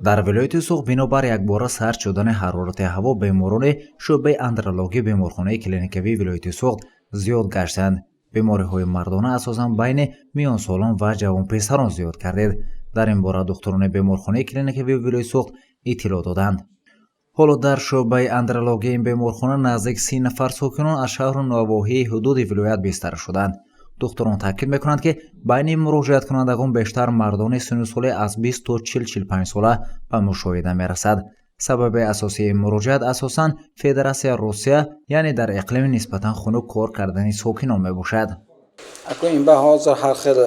Дар вилояти Суғд бинобар якбора сард шудани ҳарорати ҳаво беморони шӯъбаи андрологии беморхонаи клиникавии вилояти Суғд зиёд гаштанд. Бемориҳои мардона асосан байни миёнсолон ва ҷавонписарон зиёд гардид. Дар ин бора духтурони беморхонаи клиникавии вилояти Суғд иттилоъ доданд. Ҳоло дар шӯъбаи андрологияи ин беморхона наздик 30 нафар сокинон аз шаҳру навоҳии ҳудуди вилоят бистар шуданд. Духтурон таъкид мекунанд, ки байни муроҷиаткунандагон бештар мардони синну соли аз 20 то 40-45 сола ба мушоҳида мерасад. Сабаби асосии муроҷиат асосан Федератсияи Русия, яъне дар иқлими нисбатан хунук кор кардани сокинон мебошад. Акун ин ба ҳозир ҳар хел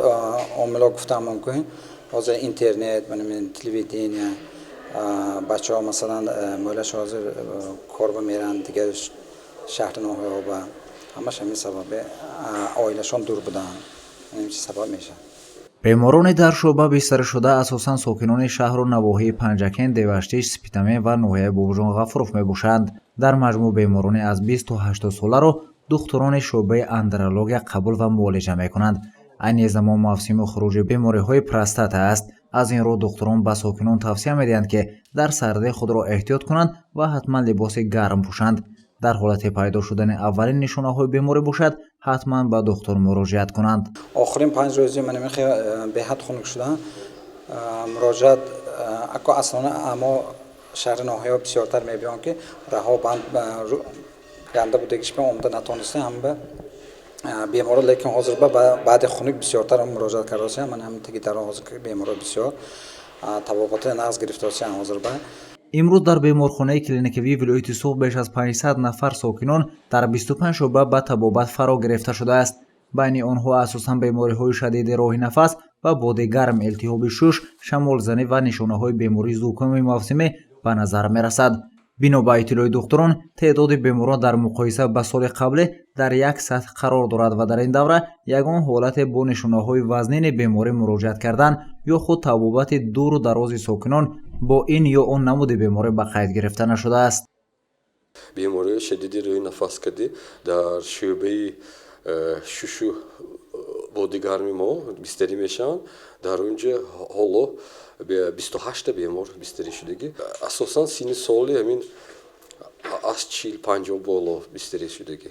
омилҳо гуфтан мумкин. Ҳозир интернет, телевидения, бачаҳо, масалан, молаш ҳозир кор ба меранд дигар шаҳри ноҳияҳо, ба ҳамаш ҳамин сабаби оилашон дур буданд, ҳамин чи сабаб мешавад. Беморони дар шӯъба бистаришуда асосан сокинони шаҳру навоҳии Панҷакент, Деваштич, Спитамен ва ноҳияи Бобоҷон Ғафуров мебошанд. Дар маҷмӯъ беморони аз 20 то 80 соларо духтурони шӯъбаи андрология қабул ва муолиҷа мекунанд. Айни замон мавсими хуруҷи бемориҳои простата аст. Аз ин рӯ духтурон ба сокинон тавсия медиҳанд, ки дар сардӣ худро эҳтиёт кунанд ва ҳатман либоси гарм пӯшанд. Дар ҳолати пайдо шудани аввалин нишонаҳои беморӣ бошад, ҳатман ба духтур муроҷиат кунанд. Охирин 5 рӯзи ман беҳад хунук шудам, муроҷиат ако аслона амо шаҳри ноҳияҳо бисёртар мебиён, ки раҳо банд ганда будагиш ба омада натонистем ҳама беморо. Лекин ҳозир баъди хунук бисёртар муроҷиат кардасиям. Ман ҳам теги даро ҳозир беморо бисёр табобати нағз гирифтасиям ҳозир ба. Имрӯз дар беморхонаи клиникавии вилояти Суғд беш аз 500 нафар сокинон дар 25 шӯъба ба табобат фаро гирифта шудааст. Байни онҳо асосан бемориҳои шадиди роҳи нафас ва боди гарм, илтиҳоби шуш, шамолзанӣ ва нишонаҳои бемории зукоми мавсимӣ ба назар мерасад. Бино ба иттилои духтурон, теъдоди беморон дар муқоиса ба соли қаблӣ дар як сатҳ қарор дорад ва дар ин давра ягон ҳолате бо нишонаҳои вазнини беморӣ муроҷиат кардан ё худ табобати дуру дарози сокинон бо ин ё он намуди беморӣ ба қайд гирифта нашудааст. Бемориҳои шадиди рӯи нафас кардӣ дар шӯъбаи шушу боди гарми мо бистарӣ мешаванд. Дар он ҷо ҳоло 28-та бемор бистарӣ шудагӣ, асосан синни соли ҳамин аз 40-50 боло бистарӣ шудагӣ.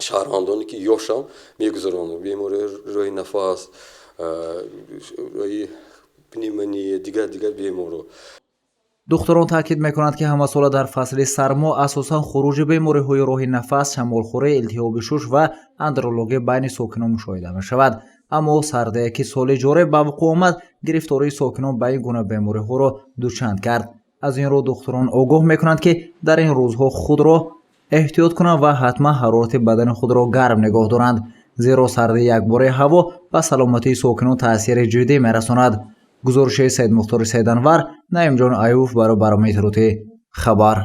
Шаҳрвандоне ки ёшам мегузаронанд бемориҳои рӯи нафас, рӯи пневмония, дигар дигар беморо. Духтурон таъкид мекунанд, ки ҳамасола дар фасли сармо асосан хуруҷи бемориҳои роҳи нафас, шамолхӯрӣ, илтиҳоби шуш ва андрология байни сокинон мушоҳида мешавад. Аммо сардие, ки соли ҷорӣ ба вуқӯъ омад, гирифтории сокинон ба ин гуна бемориҳоро дучанд кард. Аз ин рӯ духтурон огоҳ мекунанд, ки дар ин рӯзҳо худро эҳтиёт кунанд ва ҳатман ҳарорати бадани худро гарм нигоҳ доранд, зеро сардии якбораи ҳаво ба саломатии сокинон таъсири ҷиддӣ мерасонад. Гузориши Саидмухтори Саиданвар, Наимҷон Аюбов барои барномаи иттилоотии «Хабар».